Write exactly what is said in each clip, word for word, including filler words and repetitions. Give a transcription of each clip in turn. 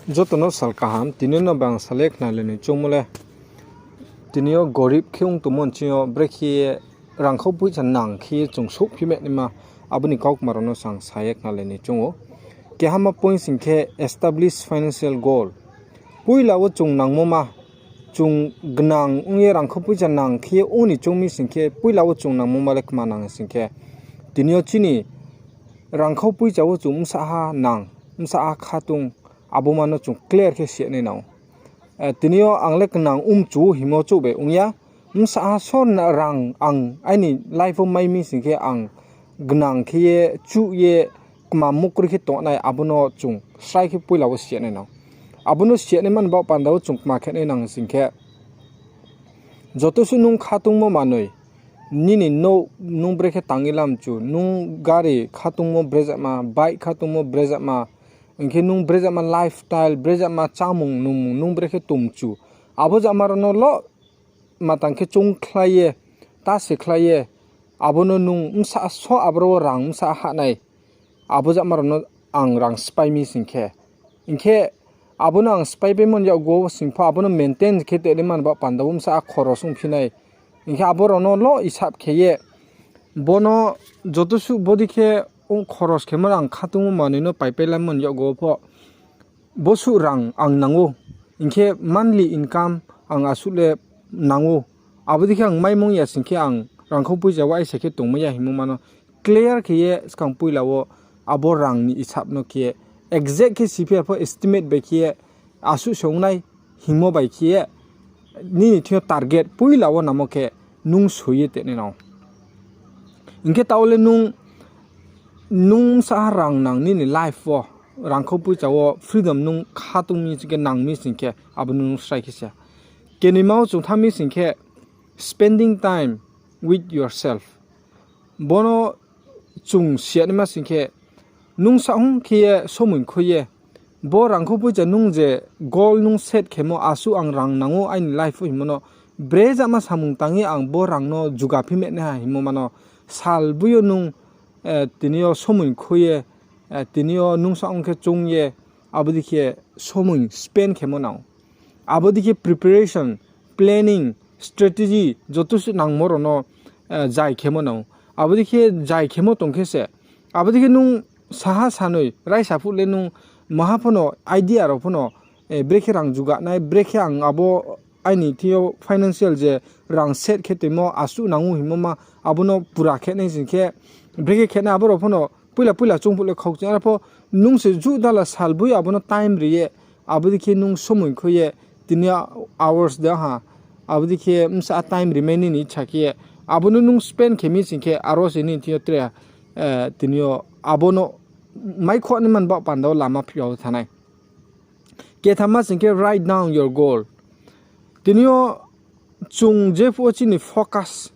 Joto no sal kaham, tini no bang sal ye khnalai ni choungmo le. Tini yo gorib khe ong tongmo nching yo brekhe ye rangkhau poicha nang khe ye chung souhphi ma naima, abo ni kaukma rao no sang sa ye khnalai ni choung ou. Kehama point sing khe establish financial goal. Poila wo chung nangmo ma, chung gnang ong ye rangkhau poicha nang khe ye ong ni choung mi sing khe, poila wo chung nangmo ma le kma nang sing khe, tini yo chini rangkhau poicha wo chung bsa ha nang, bsa ha khatung, abo ma no chung clear khe si ya nai nang ou. Tini yo ang le gnang ong mchu hingmo chouh bai ong ya, bsa ha so rang ang aini life wo mai mi sing khe ang gnang khe ye chuh ye kma mukroi khe tongnai, abo no chung srai khe poila wo si ya nai nang ou. Abo no si ya naima ni baoh panda wo chung kma khe nai nang sing khe, joto suh nung khatungmo manoi, nini nouh nung brekhe tang ye lamchu, nung gari khatungmo brezama, bike khatungmo brezama, hing khe nung brezama lifestyle, brezama chámung nungmung nung brekhe tongchu, abo jama rao no lo matang khe choungkhlai ye, ta se khlai ye, abo no nung bsa so abro wo rang bsa hah nai, abo jama rao no ang rang spái mi sing khe, hing khe abo no ang spái paimo ni yakgu wo sing pho abo no maintain khe tongnaima ni baoh panda wo bsa khoros ongphi nai, hing khe abo rao no lo isap khe ye, bo no joto suh bodei khe ong khoros khemo rang khatungmo manoi no paipai laimo ni yakgu wo pho, bo suh rang ang nang ou, hing khe monthly income ang asuh le nang ou, abo dei khe ang maimung ya sing khe ang rangkhau poicha wo aisa khe tongmai ya hingmo ma no clear khe ye skang poila wo abo rang ni isap no khe ye exact khe siphi ya pho estimate bai khe ye asuh se ong nai hingmo bai khe ye nini thing yo target poila wo namo khe nung soi ye tongnai nang ou. Hing khe taoh le nung, nung bsa ha rang nang nini life wo, rangkhau poicha wo freedom nung khatung mi sing khe nang mi sing khe abo no nung srai khe se. Kenoima wo chung thanng mi sing khe spending time with yourself. Bo no chung si ya naima sing khe, nung saohhung khe ye somoi khui ye, bo rangkhau poicha nung je goal nung set khemo, asuh ang rang nang ou aini life wo hingmo no, brezama samung tang ye ang bo rang no jugaphi ma naiha hingmo ma no, sal boi yo nung, tini yo somoi khui ye, tini yo nung saohhung khe choung ye, abo dei khe somoi spend khemo nang ou. Abo dei khe preparation, planning, strategy joto suh nangmo rao no zai khemo nang ou. Abo dei khe zai khemo tong khe se, abo dei khe nung saha sanoi raisa phuh le nung maha pho no idea rao pho no, brekhe rang juganai, brekhe ang abo aini thing yo financial je rang set khe toimo asuh nang ou hingmo ma, abo no pura khe nai sing khe, brekhe khe nai abo rao pho no poila poila choung phuh le khaukching. Arpho nung se juh dala sal boi abo no time ri ye, abo dei khe nung somoi khui ye, tini yo hours de ha, abo dei khe bsa time rimai nini icha khe ye, abo no nung spend khe mi sing khe aro se nini thing yo tre, tini yo abo no maikhouh naima ni baoh panda wo lama phiao thanng nai. Kethama sing khe write down your goal. Tini yo chung jephuh wo chini focus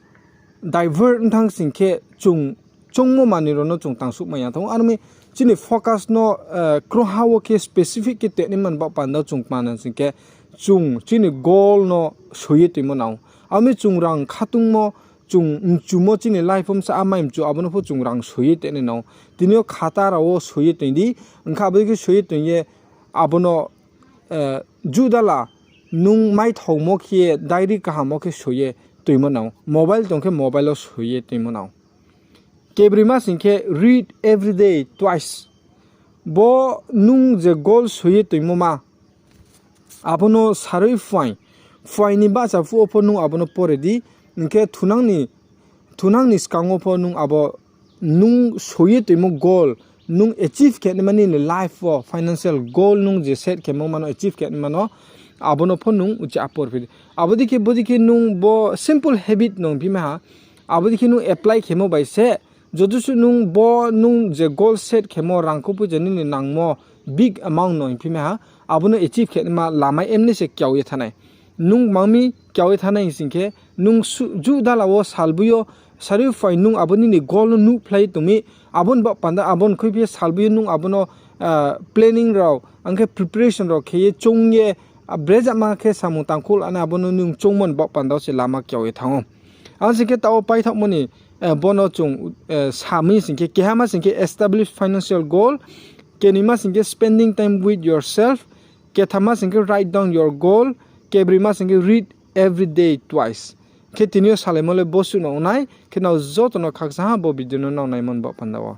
divert ong thanng sing khe chung choungmo manoi rao no chung tangsuhmai ya thanng ou. Aro mi chini focus no kroha wo khe specific khe tongnaima ni baoh panda wo chung kma nang sing khe, chung chini goal no soi ye toimo nang ou. Aro mi chung rang khatungmo, chung mchumo chini life wo bsa amai mchu abo no pho chung rang soi ye tongnai nang ou. Tini yo khata rao wo soi ye tong di, hing khe abo dei khe soi ye tong ye abo no juh dala nung maithaomo khe ye diary kaham wo khe soi ye toimo nang ou. Mobile tong khe mobile wo soi ye toimo nang ou. Kebrima sing khe read every day twice. Bo nung je goal soi ye toimo ma, abo no sarui phuaing, phuaing ni bahcha phuh wo pho nung abo no pore di, hing khe thunang ni skang wo pho nung abo nung soi ye toimo goal, nung achieve khe naima nini life wo financial goal nung je set khemo ma no achieve khe naima no, abo no pho nung uchih a porphi di. Abo dei khe bodei khe nung bo simple habit no hingphi mai ha, abo dei khe nung apply khemo bai se, joto suh nung bo nung je goal set khemo rangkhau poicha nini nangmo big amount no hingphi mai ha, abo no achieve khe naima lama emni se kiao ye thanng nai. Nung mang mi kiao ye thanng nai hing sing khe, nung juh dala wo sal boi yo sarui phuaing nung abo nini goal no nuhphlai ye tong mi, abo ni baoh panda abo ni khuiphi ye sal boi yo nung abo no planning rao, ang khe preparation rao khe ye choung ye, brezama khe samung tangkhouh lanai abo no nung choungmo ni baoh panda wo se lama kiao ye thanng ou. Ang sing khe taoh wo paithaohmo ni, bo no chung sa mi sing khe, kehama sing khe establish financial goal, kenoima sing khe spending time with yourself, Kethamma sing khe write down your goal. Kebrima sing khe read every day twice. Khe tini yo salaimo le bosuh no ong nai, khe nrao joto no khakchang ha bo video no nrao naimo ni baoh panda wo.